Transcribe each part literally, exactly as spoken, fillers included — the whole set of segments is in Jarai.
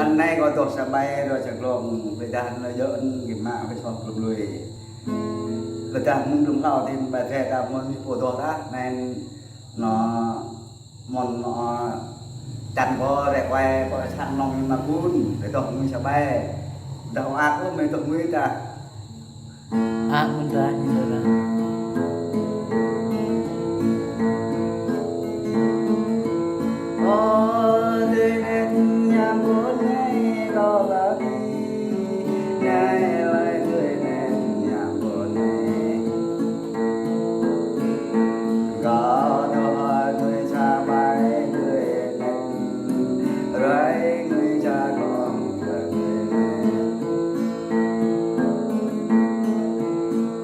Anai kâo dŏ sa ƀai rŏ sa glông, ƀiădah anŭn yơh anŭn gih mă kơ soh glông lui. Ƀiădah mơ̆ng glông hlâo tin ƀai rĕ ta mơ̆n pô dŏ ta, anai anŭn mơ̆n anŭn čăn kâo rĕ wai kâo sang nong mă gun, ƀiădah mui sa ƀai. Ƀiădah ăt kâo mui dŏ mui ta. Ăt mơ̆n ta, ñu ta. Ơ, tui anŭn ñam bơnai kâo lăi, anai lăi tui anŭn ñam bơnai. Kâo dŏ tui sa ƀai tui anŭn, rai ngui sa glông tui anŭn.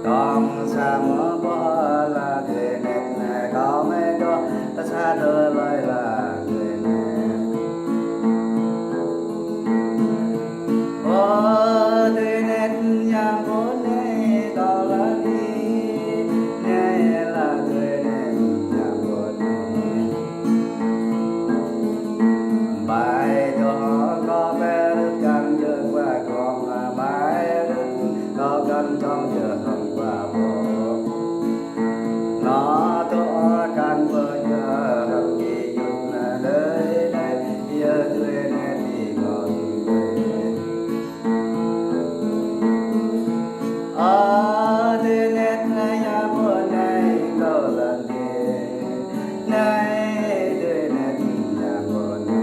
Tong sa mơ̆ ƀô̆ la tui anŭn, kâo mơ̆ dŏ sa tơlơi la tui anŭn. Ơ, tui anŭn ñam bơnai kâo lăi, anai la tui anŭn ñam bơnai. Ƀai dŏ kâo ƀai rơ̆t kăn jơ̆ kua kông, ƀai rơ̆t kâo kăn kông jơ̆ hăng kua ƀô̆. Nao dŏ kăn pơjơ̆ hăng gih yŭn, đơi đơi yơh tui anŭn ti ngŏn đơi. Ơ, tui anŭn ñam bơnai kâo lăi, anai tui anŭn ñam bơnai.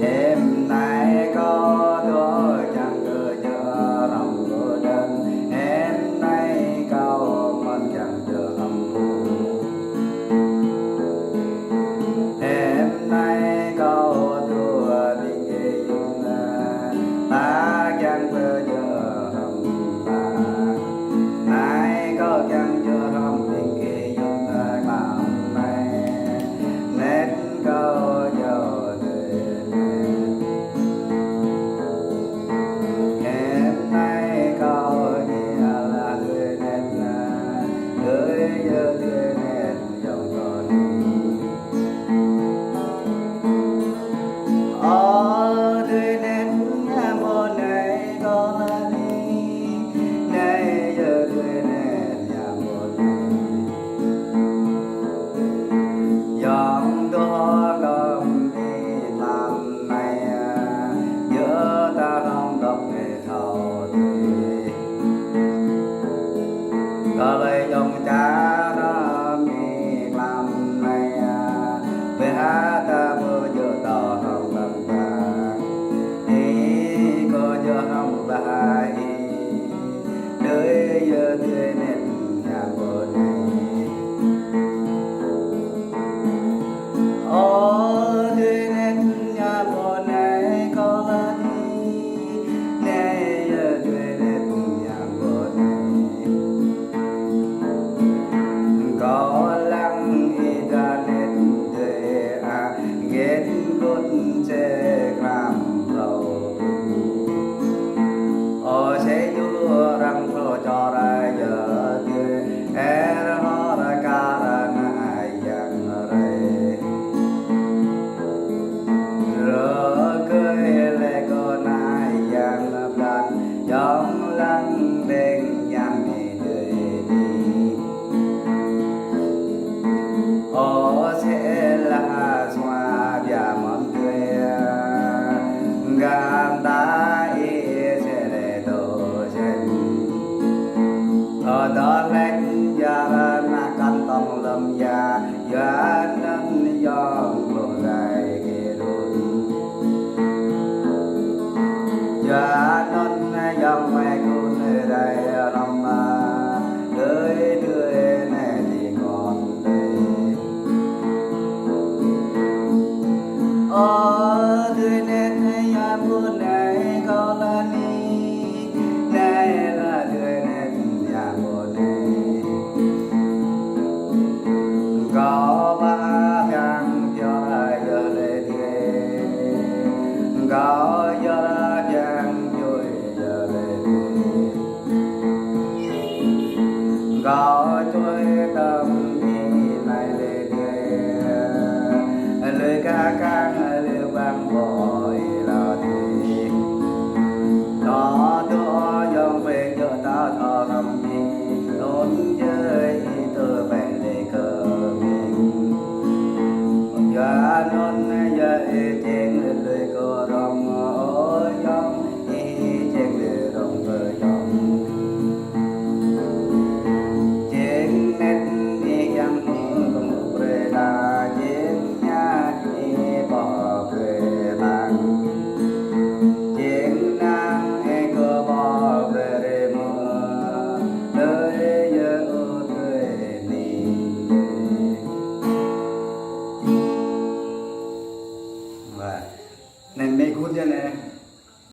Hiư̆m anai kâo dŏ kiăng kơ jơ̆ hrŏm kơ đơ̆n, hiư̆m anai kâo mơ̆n kiăng jơ̆ hrŏm pô. Hiư̆m anai kâo dŏ ƀing gih yŭn, ta kiăng kơ jơ̆ hrŏm ta. Anai kâo kiăng jơ̆ hrŏm ƀing gih yŭn, mlam anai, anŭn kâo dŏ tui anŭn. Hiư̆m anai kâo ñia la tui anŭn, đơi yơh tui anŭn yŏng kâo ni. Ơ, tui anŭn ñam bơnai kâo lăi, anai yơh tui anŭn ñam bơnai. Yŏng dŏ kơ mi mlam anai, yơh ta hrŏm dŏ kơ thâo tui. Kơ lĕ yŏng čar mi mlam anai, ƀiădah ta ƀu djơ̆ dŏ hrŏm ƀăng ƀăng. Ih kơ jơ̆ hrŏm ƀai ih, đơi yơh tui anŭn ñam bơnai. Ơ, tui anŭn ñam bơnai kâo lăi, anai yơh tui anŭn ñam bơnai. Kâo lăng internet dơi a, gĕt gŏt se klam hlâo. Ơ, se djru arăng hlâo čô rai yơh tui, er hor kar anai yang rai. Rơkơi lĕ kơ anai yang blan, yŏng lăng đeng yang ni dơi ni. Ơ, se la sua bia mơ̆n tui, gah ta ih se lĕ dŏ sen. Ơ, dŏ lĕ yar ană kăn tong lơ̆m ya, yua anŭn yŏng glông rai kơ đŭn. Yua anŭn yŏng mơi kŭn rai hrŏm, đơi tui anai ti ngŏn đơi. Ơ, tui anŭn ñam bơnai kâo lăi, anai la tui anŭn ñam bơnai. Kâo ba kiăng pioh yơh lĕ tui, kâo yơh kiăng pioh yơh lĕ tui. Kâo čuih tơm ih anai lĕ tui, lui kah kang